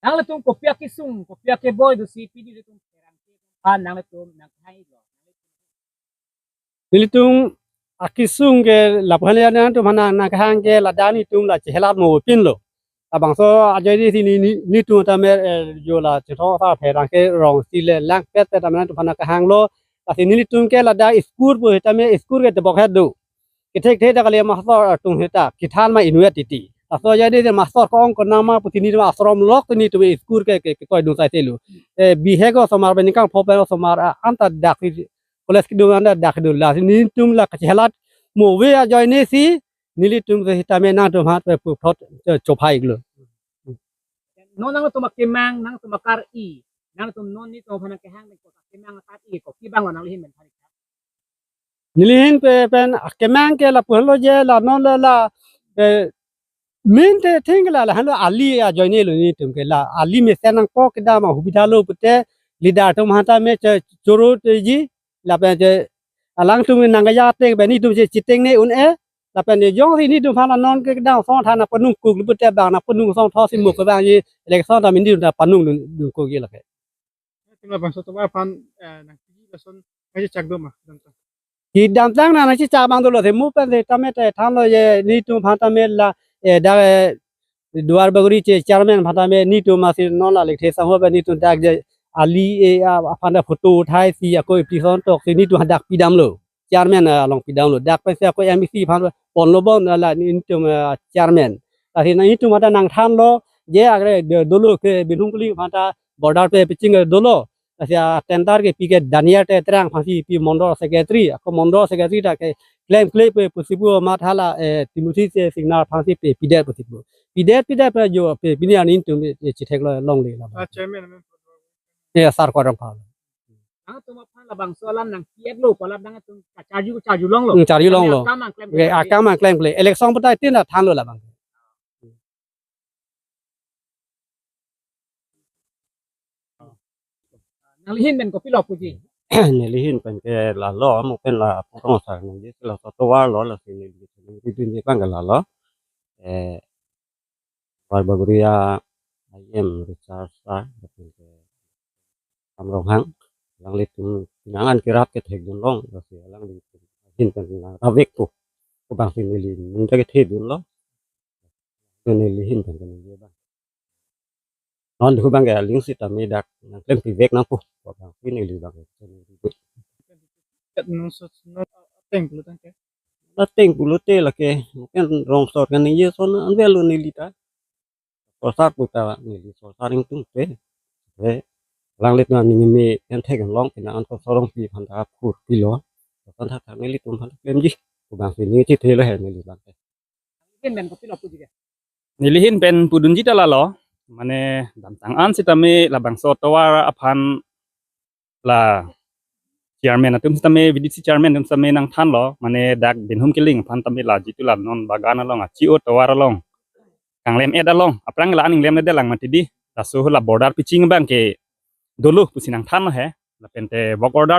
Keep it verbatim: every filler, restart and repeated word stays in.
Nanglitum kopi akesung, kopi akeboi dosi pini ilitum Pherangke aphan nanglitum nangkehang-iklo? Nelitum akesung ke lapu hanya nangtum aphan nangkehang ke ladak nelitum la chehelat mo pinlo. Labangso ajoine si ne, ne, nelitum tame, eh, jo la Chinthong asar Pherangke rong si le langpet pet tame nangtum aphan nangkehanglo. Lasi nelitum ke ladak school pu tame school ke tebok het do. Kethek thek ta kali master atum heta, kethan ma inutvet titi. Laso ajoine si master ko-ong konat ma pusi nelitum ashram lok nelitum school ke, ke, ke toidun saiselo. Eh, bihek osomar pen ningkan pho pen osomar, ah, anta dak si college kedun anta dak kedun, lasi nelitum la kachehelat mo ave ajoine si nelitum si tame nangtum aphan pu thot, eh, chophai-iklo. Non nangtum akemang, nangtum akar-i, nangtum non nelitum aphan nangkehang pen ko akemang akar-i kopi abang lo nangli ahin pen phan-ik tha? Neli ahin pe pen akemang ke lapu henlo je la non la la, eh, main the thing la, la henlo ali ajoine lo nelitum ke, la ali mesen nangkok kedam ahubidha lo pute leader atum aphan tame che choro teji lapen che alangtum nangkaya te pen nelitum che chitengne un-e lapen je jongsi nelitum aphan la non ke kedam asong than nangpanung kuk lo pute bang nangpanung asong tho si mo ke bang je election tame nelitum ta panung dun, dun kuk je lake. Tim labangso tovar aphan, eh, nangpi lason nangchechak do ma, dam ta? Kedamtang nang nangchechak abang dolo, te mo pen te tame te thanlo je nelitum aphan tame la, eh, dak, eh, Duar Bagori che chairman aphan tame nelitum masi non la Lekthe Sangho pen nelitum dak je ali, eh, a, aphan ta photo uthai si ako application tok si nelitum dak pidamlo. Chairman, eh, along pidamlo. Dak pensi ako M A C aphan ponlo bon la nelitum, eh, chairman. Lasi nelitum aphan ta nangthanlo je akre de dolo ke Binhum Kiling aphan ta border pe paching dolo. Lasi a tender kepi ke Daniel Tetrang aphansi pi mondol secretary, ako mondol secretary ta ke klemkle pe pusi pu amat hala, eh, Timothy Singnar aphansi pe pidet pusi pu. Pidet pidet pe jo pe pini an nelitum, eh, chethek longle la. Ah, chairman, amen. Eh, sar korang pha. Nangtum aphan labangso alam nangpi-etlo, pu alam nangtum charju, charju longlo. Hmm, charju longlo. Akam nangklem, oke, akam nangklemkle. Election putai tin ta thanlo labang. Nangli ahin pen kopilo puji? Neli ahin pen ke lalo, mo pen la purong sa neli laso tovar lo, lasi neli neli dun je bang ke lalo. Eh, Duar Bagori a I M Research sa, lapen ke Kam Ronghang, alanglitum pinangan kerap kethekdun long, lasi alanglitum ahin pen nang ravek po. Ko bangsi neli nunda kethekdun lo. Neli ahin pen neli bang. Non thu bang ke aling sitame dak nangklem pivek nangpo. Ko bangsi neli bang ke. Kat nung sot, nung ateng pulo tangke. Ateng pulote lake, mungkin rong sot kan ye son anvel lo neli ta. Solsar puta neli solsar ingtung te. Te, alanglitum nangning me en thek long pina an ko sorong pi aphan ta phur pilo. Aphan ta nelitum aphan klemji. Ko bangsi neli thelo he neli bang. Ahin pen kopilo puji ke? Neli ahin pen pudunji ta lalo, mane damtang an sitame labangso tovar aphan la chairman atum sitame, V D C chairman atum sitame nangthanlo, mane dak Binhum Kiling aphan tame la jitu la non bagan along achi-o tovar along kanglem-et along, aphrang la aning lemledet lang mati di, laso la border paching bang ke dolo pusi nangthanlo he, lapen te work order